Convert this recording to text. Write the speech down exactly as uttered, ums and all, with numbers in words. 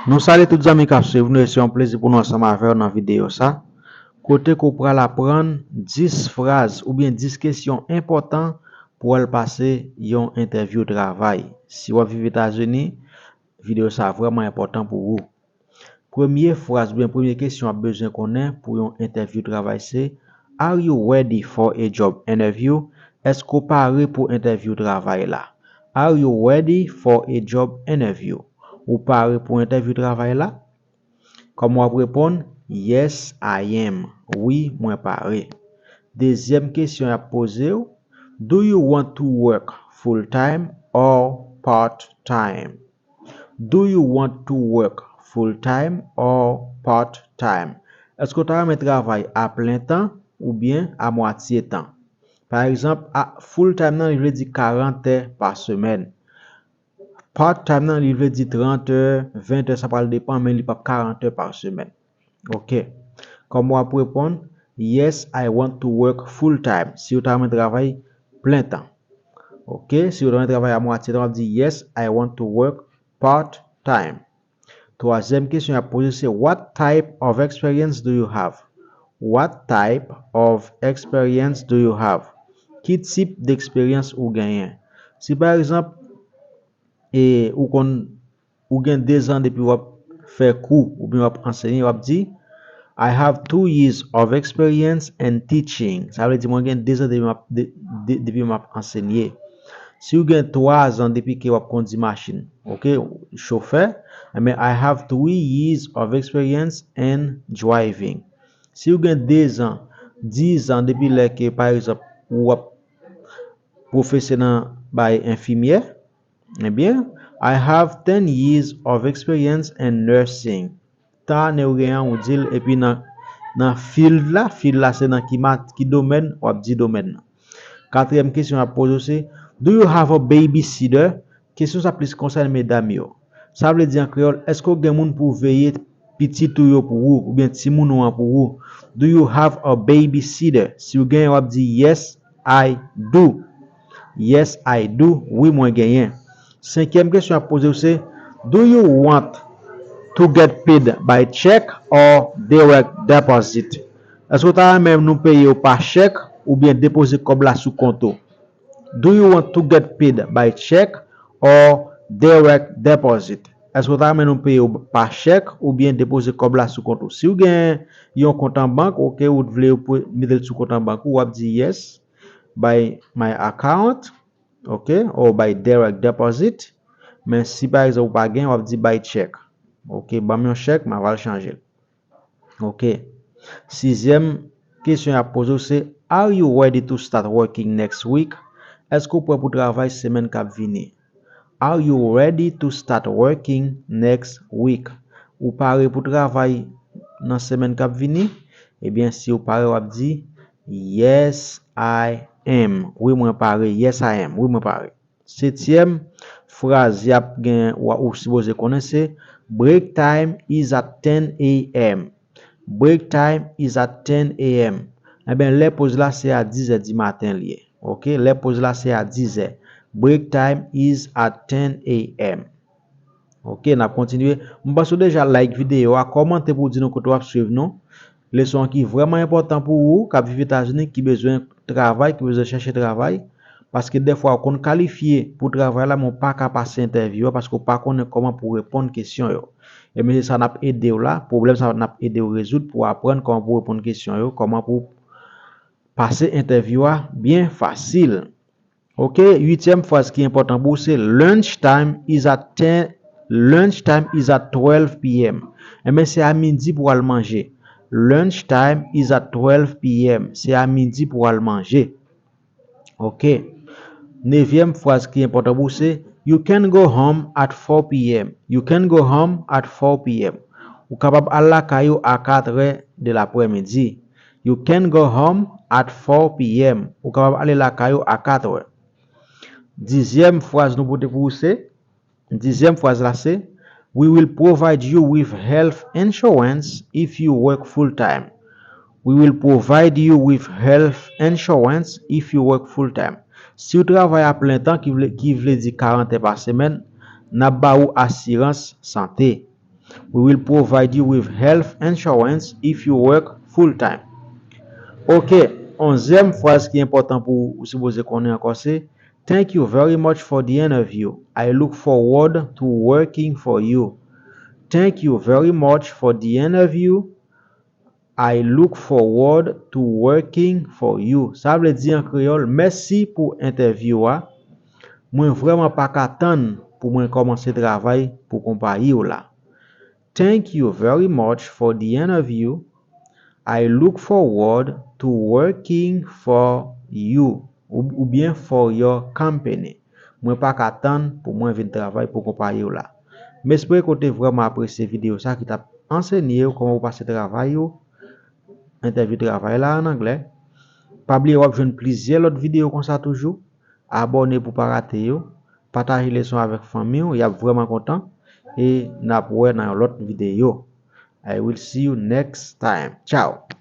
Nou salye tout zanmi k ap swiv nou e se yon plezi pou nou ansanm avè w nan videyo sa, kote ke w pral aprann dis fraz oubyen dis kesyon enpòtan pou w al pase yon entèvyou travay. Si w ap viv Etazini, videyo sa vrèman enpòtan pou ou. Premye fraz oubyen premye kesyon w ap bezwen konnen pou yon entèvyou travay se, Are you ready for a job interview? Èske w pare pou entèvyou travay la? Are you ready for a job interview? Ou pare pou entèvyou travay la? Kòman w ap reponn? Yes, I am. Wi, mwen pare. Dezyèm kesyon y ap poze w, Do you want to work full time or part time? Do you want to work full time or part time? Èske w ta renmen travay a plen tan oubyen a mwatye tan? Pa egzanp, a full time nan li vle di karant è pa semèn. Part time nan li vle di trant è, ven è, sa pral depann, men li p ap karant è pa semèn. Ok. Kòman w ap reponn? Yes, I want to work full time. Si w ta renmen travay plen tan. Ok. Si w ta renmen travay a mwatye tan, w ap di, Yes, I want to work part time. Twazyèm kesyon y ap poze se, What type of experience do you have? What type of experience do you have? Ki tip de eksperyans ou genyen? Si pa egzanp, e ou konn ou gen dezan depi w ap fè kou oubyen w ap ansenye, w ap di, I have two years of experience in teaching. Sa vle di mwen gen dezan depi m ap, de, de, depi m ap ansenye. Si w gen twazan depi ke w ap kondi machin, ok, chofè, enben, I have three years of experience in driving. Si w gen dezan, dizan depi lè ke, pa egzanp, w ap pwofese nan bay enfimyè, ebyen, I have ten years of experience in nursing. Tan ane w gen an, ou di l, epi nan, nan field la, field la se nan ki mat, ki domèn, w ap di domèn nan. Katriyèm kesyon y ap poze w se, Do you have a babysitter? Kesyon sa plis konsène medam yo. Sa vle di an kreyòl, èske w gen moun pou veye pitit ou yo pou ou, oubyen timoun ou an pou ou? Do you have a babysitter? Si w genyen, w ap di, Yes, I do. Yes, I do. Wi, mwen genyen. Senkyèm kesyon y ap poze w se, Do you want to get paid by check or direct deposit? Èske w ta renmen nou peye w pa chèk oubyen depoze kòb la sou kont ou? Do you want to get paid by check or direct deposit? Èske w ta renmen nou peye w pa chèk oubyen depoze kòb la sou kont ou? Si w gen yon kont an bank, ok, ou vle yo pou, mete l sou kont an bank ou, w ap di, Yes, by my account, ok, or by direct deposit. Men si pa egzanp ou pa gen, w ap di by check. Ok, ban m yon chèk, m ava l chanje l. Ok. Sizyèm kesyon y ap poze w se, Are you ready to start working next week? Èske w prè pou travay semèn k ap vini? Are you ready to start working next week? Ou pare pou travay nan semèn k ap vini? Ebyen, si w pare, w ap di, Yes, I am. Wi, mwen pare. Yes, I am. Wi, mwen pare. Setyèm fraz y ap gen, w a, ou sipoze konnen se, Break time is at ten a m. Break time is at ten a m. Enben, lè poz la se a dizè di maten li ye. Ok, lè poz la se a dizè. Break time is at ten a m. Ok, n ap kontinye. M panse w deja like videyo a, kòmante pou w di nou kote w ap swiv nou. Leson an ki vrèman enpòtan pou ou, k ap viv Etazini, ki bezwen travay, ki bezwen chèche travay. Paske dèfwa ou konn kalifye pou travay la, men w pa ka pase entèvyou a paske w pa konnen kòman pou w reponn kesyon yo. Ebyen, se sa n ap ede w la, pwoblèm sa n ap ede w rezoud pou w aprann kòman pou w reponn kesyon yo, kòman pou w pase entèvyou a byen fasil. Ok, uityèm fraz ki enpòtan pou ou se, Lunch time is at ten, lunch time is at twelve p m. Enben, se a midi pou w al manje. Lunch time is at twelve p m. Se a midi pou w al manje. Ok. Nevyèm fraz ki enpòtan pou ou se, You can go home at four p m. You can go home at four p m. Ou kapab al lakay ou a katrè de laprèmidi. You can go home at four p m. Ou kapab ale lakay ou a katrè. Dizyèm fraz nou pote pou ou se, dizyèm fraz la se, We will provide you with health insurance if you work full time. We will provide you with health insurance if you work full time. Si w travay a plen tan, ki vle, ki vle di karant è pa semèn, n ap ba ou asirans sante. We will provide you with health insurance if you work full time. Ok, onzyèm fraz ki enpòtan pou ou sipoze konnen ankò se, Thank you very much for the interview. I look forward to working for you. Thank you very much for the interview. I look forward to working for you. Sa vle di an kreyòl, mèsi pou entèvyou a. Mwen vrèman pa ka tann pou mwen kòmanse travay pou konpayi w la. Thank you very much for the interview. I look forward to working for you. Ou, oubyen for your company. Mwen pa ka tann pou mwen vin travay pou konpayi w la. M espere ke w te vrèman apresye videyo sa ki t ap ansenye w kòman pou pase travay ou, entèvyou travay la an anglè. Pa bliye w ap jwenn plizyè lòt videyo konsa toujou. Abòne pou pa rate yo. Pataje leson avèk fanmi w, y ap vrèman kontan. E n ap wè nan yon lòt videyo. I will see you next time. Ciao.